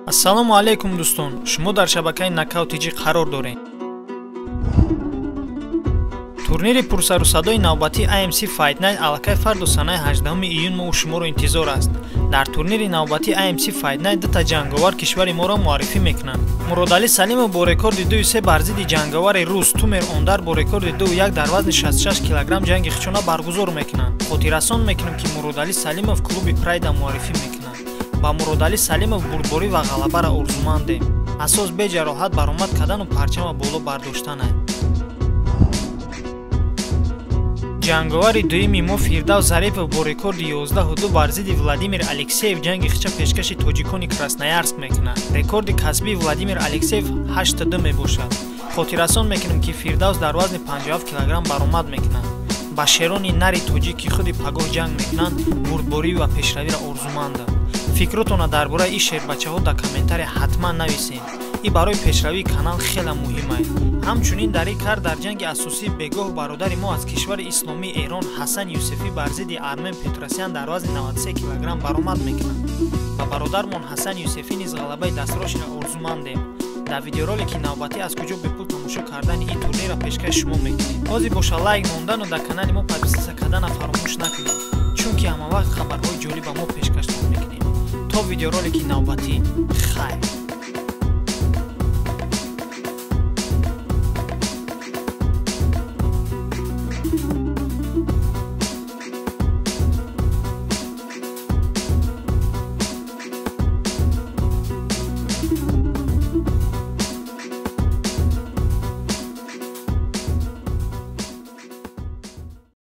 Ассалому алайкум дӯстон, шумо дар шабакаи Нокаут ТЖ қарор доред. Турнири пурсарусадои навбатии AMC Fight Night аллакай фарду санаи 18 июн мо шуморо интизор аст. Дар турнири навбатии AMC Fight Night дута ҷанговар кишвари моро муаррифӣ мекунанд. Муродалӣ Салимов бо рекорди 2-3 бар зидди ҷанговари рус Тумер Ондар бо рекорди 2-1 дар вазни 66 килограмм ҷанги хичона баргузор мекунанд. Хотиррасон мекунем, ки Муродалӣ Салимов клуби Прайда муаррифӣ мекунад. Ба Муродалӣ Салимов бурдборӣ ва ғалабаро орзумандем. Асос беҷароҳат баромад кардану парчама боло бардоштанай. Ҷанговари дуюми мо Фирдавс Зарипов бо рекорди 11-2 бар зидди Владимир Алексеев ҷанги хича пешкаши тоҷикони Красноярск мекунад. Рекорди касбии Владимир Алексеев 8-2 мебошад. Хотиррасон мекунем, ки Фирдавс дар вазни 57 килограмм баромад мекунад. Ба шерони нари тоҷик, ки худи пагоҳ ҷанг мекунанд, бурдборӣ ва пешравиро орзумандам. Фикротонро дар бораи ин шербачаҳо дар комментария ҳатман нависед. Ин барои пешравии канал хеле муҳим аст. Ҳамчунин дар ин кар дар ҷанги асосии бегоҳ бародари мо аз кишвари исломии Эрон Ҳасан Юсуфӣ бар зидди Армен Петросян дар вазни 93 килограмм баромад мекунад. Ба бародармон Ҳасан Юсуфӣ низ ғалабаи дастроширо орзумандем. Дар видеоролики навбатӣ аз куҷо бепул тамошо кардани ин турнирро пешкаши шумо мекунем. Ҳозир боша лайк мондану дар канали мо подписаться кардана фаромӯш накунед, чунки ҳамавақт хабарҳои ҷолиба мо пешкаштон мекунем. То видеоролики навбатӣ, хайр.